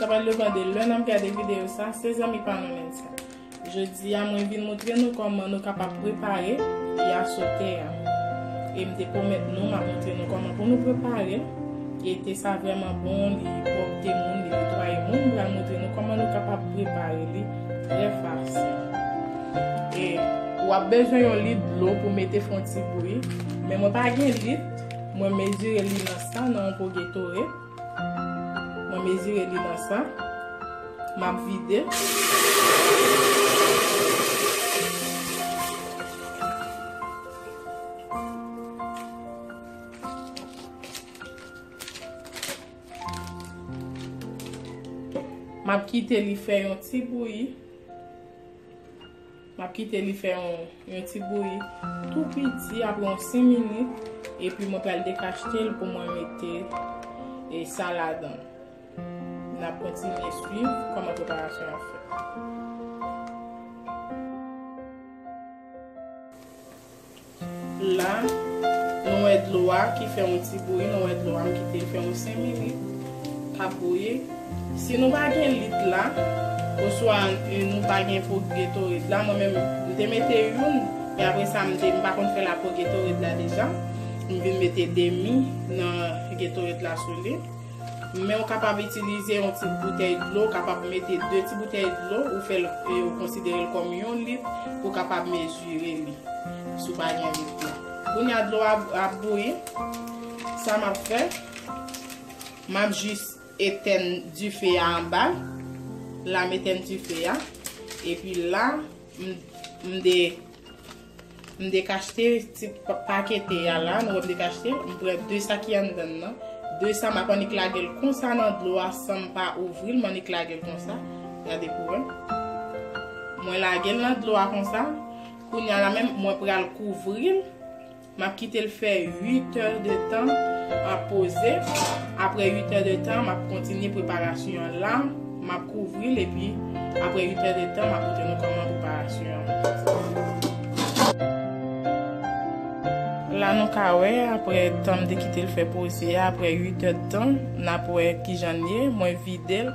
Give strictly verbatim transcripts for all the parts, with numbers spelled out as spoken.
Pral demande lè n ap gade videyo sa, se zanmi pa nou menm sa. Jodi a, mwen vin montre nou kòman nou kapab prepare yasotè a. E m te pwomèt nou, m ap montre nou kòman pou nou prepare l. E te sa vrèman bon, li pwòpte moun, li netwaye moun. M pral montre nou kòman nou kapab prepare li trè fasil. E w ap bezwen yon lit dlo pou mete fè yon ti bouyi. Men mwen pa gen lit, mwen mezire li nan sa, nan yon po Gatorade. Mwen mezire li nan sa. M ap vide. M ap kite li fè yon ti bouyi. M ap kite li fè yon, yon ti bouyi tou piti, apre yon senk minit, epi mwen pral dekachte l pou mwen mete, e, sa ladan l. N ap kontinye swiv kòman preparasyon an fèt. La, nou wè dlo a ki fè yon ti bouyi, nou wè dlo a m kite l fè yon senk minit k ap bouyi. Si nou pa gen lit la, oswa, e, nou pa gen po Gatorade la, mwen menm, m te mete youn, men apre sa, m te, m pa konn fè la po Gatorade la deja. M vin mete demi nan Gatorade la sou li. Men w kapab itilize yon ti boutèy dlo, w kapab mete de ti boutèy dlo, ou fè l, e, ou konsidere l kòm yon lit, ou kapab mezire li, si w pa gen lit la. Kounye a dlo a ap bouyi, sa m ap fè, m ap jis etèn dife a anba, la m etèn dife a, epi la, m, m de M dekachte ti pa-, pakete a la, nou wè m dekachte l, m pran de sa ki anndan l nan. De sa, m ap annik lage l konsa nan dlo a san m pa ouvri l, m annik lage l konsa. Gade pou wè. Mwen lage l nan dlo a konsa. Kounye a la menm, mwen pral kouvri l. M ap kite l fè uit è de tan an poze. Apre uit è de tan, m ap kontinye preparasyon an la. M ap kouvri l epi apre uit è de tan, m ap montre nou kòman preparasyon an. La nou ka wè, apre tan m te kite l fè poze a, apre uit è de tan, n ap wè kijan l ye, mwen vide l.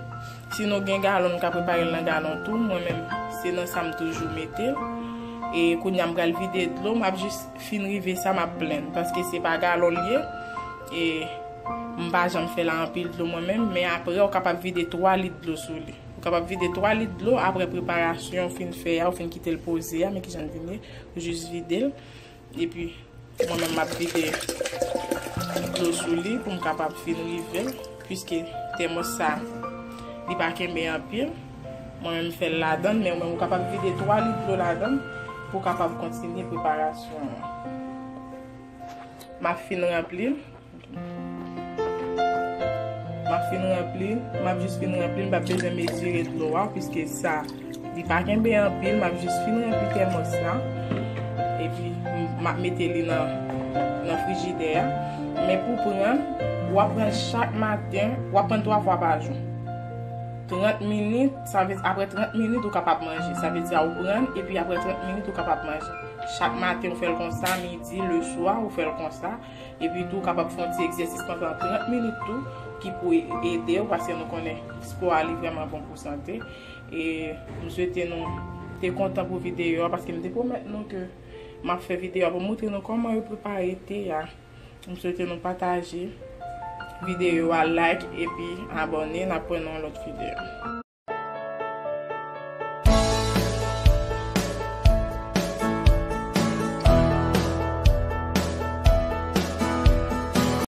Si nou gen galon, nou ka prepare l nan galon tou. Mwen menm, se nan sa m toujou mete l. E kounye a m pral vide dlo, m ap jis fin rive sa, m ap plenn. Paske se pa galon l ye. E m pa janm fè l a anpil dlo mwen menm, men apre ou kapab vide twa lit dlo sou li. Ou kapab vide twa lit dlo apre preparasyon ou fin fè a, ou fin kite l poze a, men kijan l vin ye, ou jis vide l. Epi, mwen menm m ap vide dlo sou li pou m kapab fin rive l, piske tèmòs sa, li pa kenbe anpil. Mwen menm m fè l ladan l, men ou menm ou kapab vide twa lit dlo ladan l pou w kapab kontinye preparasyon an. M ap fin ranpli l. M ap fin ranpli l. M ap jis fin ranpli l. M p ap bezwen mezire dlo a, piske sa, li pa kenbe anpil. M ap jis fin ranpli tèmòs la. Epi, m, m ap mete li nan, nan frijidè a. Men pou pran, w ap pran chak maten, w ap pran twa fwa pa jou. Trant minit, sa vle, apre trant minit, ou kapab manje. Sa vle di, ou pran, epi apre trant minit, ou kapab manje. Chak maten, ou fè l konsa, midi, leswa, ou fè l konsa. Epi tou, ou kapab fè yon ti egzèsis pandan trant minit tou, ki pou ede w, paske nou konnen spò a, li vrèman bon pou sante. E m swete nou te kontan pou videyo a, paske m te pwomèt nou ke m ap fè videyo a pou montre nou kòman yo prepare te a. M swete nou pataje videyo a, like, epi abòne. N ap wè nan yon lòt videyo.